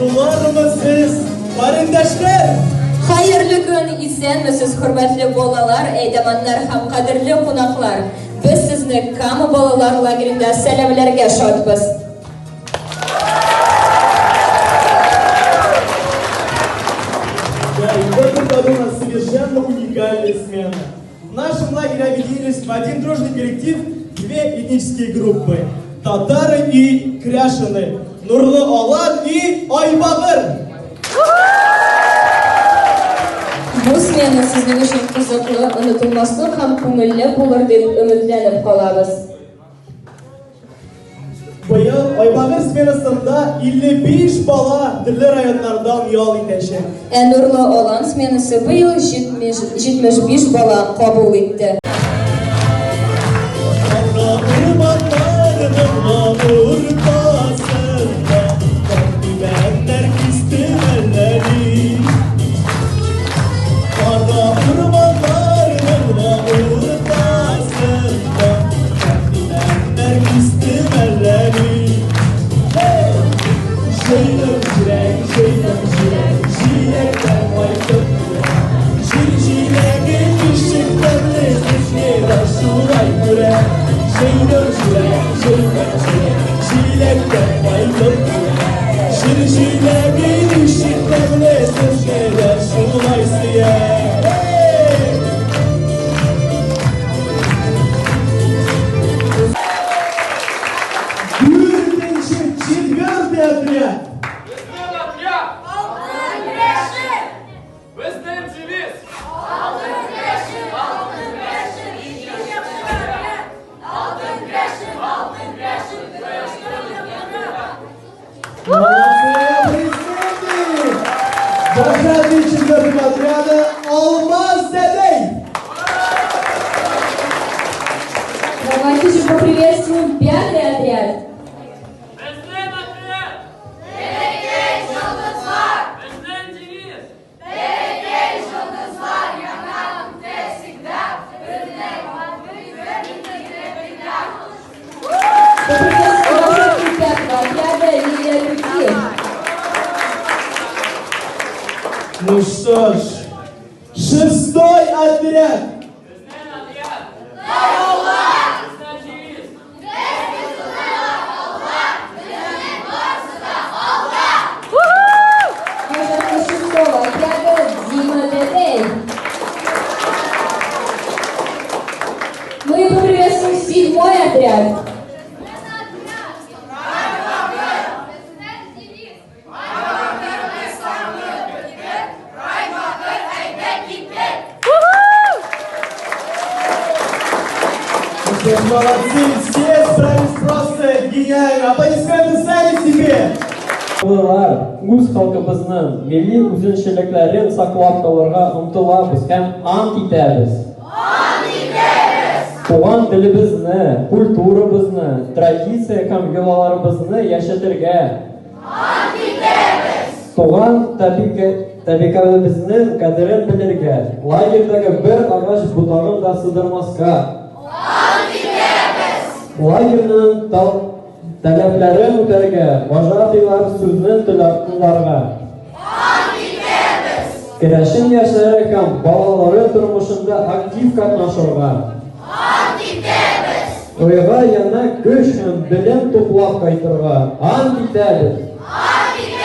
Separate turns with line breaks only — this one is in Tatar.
Саулармы сез, карендәшләр?
Хәерле көн, исәнмесез, хөрмәтле балалар, әйдәманнар һәм кадерле кунаклар! Без сезне Кама балалар лагеренда сәламләргә шатбыз.
Да, и в этом году у нас совершенно уникальная смена. В нашем лагере объединились в один дружный коллектив две этнические группы. Татары и кряшены. Нурлы Алан и Айбагыр.
Бу смена сезнең өчен кызыклы, онытылмаслык һәм күңелле булыр дип өметләнеп калабыз.
Быел Айбагыр сменасында 55 бала төрле районнардан ял итәчәк.
Ә Нурлы Алан сменасы быел 75 бала кабул итте.
Кара урманнарның уртасында Картимәннәр кисте мәлләли. Кара урманнарның уртасында Картимәннәр кисте мәлләли. Hey! Җыйдым җиләк, җыйдым җиләк, җиләктән кайттым киләм. Җир җиләге ничек тәмле, сезне дә шулай күрәм. Җыйдым җиләк, җыйдым җиләк, җиләктән кайттым киләм. Җир җиләге ничек тәмле, сезне дә шулай сөям. Hey! Дүртенче, четвертый отряд.
Безнең отряд!
Алтын керәшен!
Безнең девиз!
Алтын керәшен! Алтын керәшен! Иң яхшы отряд! Алтын керәшен! Алтын керәшен!
Молодцы, аплодисменты! Вожатый четвертого отряда Алмаз Дәдәй.
Давайте же поприветствуем пятый отряд.
Безнең отряд!
Бәләкәй йолдызлар!
Безнең девиз!
Бәләкәй йолдызлар яна күктә всегда! Безнең бер
Поприветствуем вожатую пятого отряда Лилия Петри.
Ну что ж, шестой отряд.
Безнең отряд! Безнең девиз!
Вожатый шестого отряда Дима Дедей. Ну и поприветствуем седьмой отряд.
Безнең девиз! Раймакыр әйдә киттек!
Ну что ж, молодцы, все справились просто гениально. Аплодисменты сами себе.
Балалар, үз халкыбызның милли үзенчәлекләрен саклап калырга омтылабыз һәм ант итәбез.
Ант итәбез!
Туган телебезне, культурабызны, традиция һәм йолаларыбызны яшәтергә.
Ант итәбез!
Туган табигатебезнең кадерен белергә, лагерьдагы бер агач ботагын да сындырмаска.
Ант итәбез!
Лагерьның таләпләрен үтәргә, вожатыйлар сүзен тыңларга.
Ант итәбез!
Керәшен яшьләре һәм балалары тормышында актив катнашырга.
Ант итәбез!
Өйгә яңа көч һәм белем туплап кайтырга. Ант итәбез.
Ант итәбез!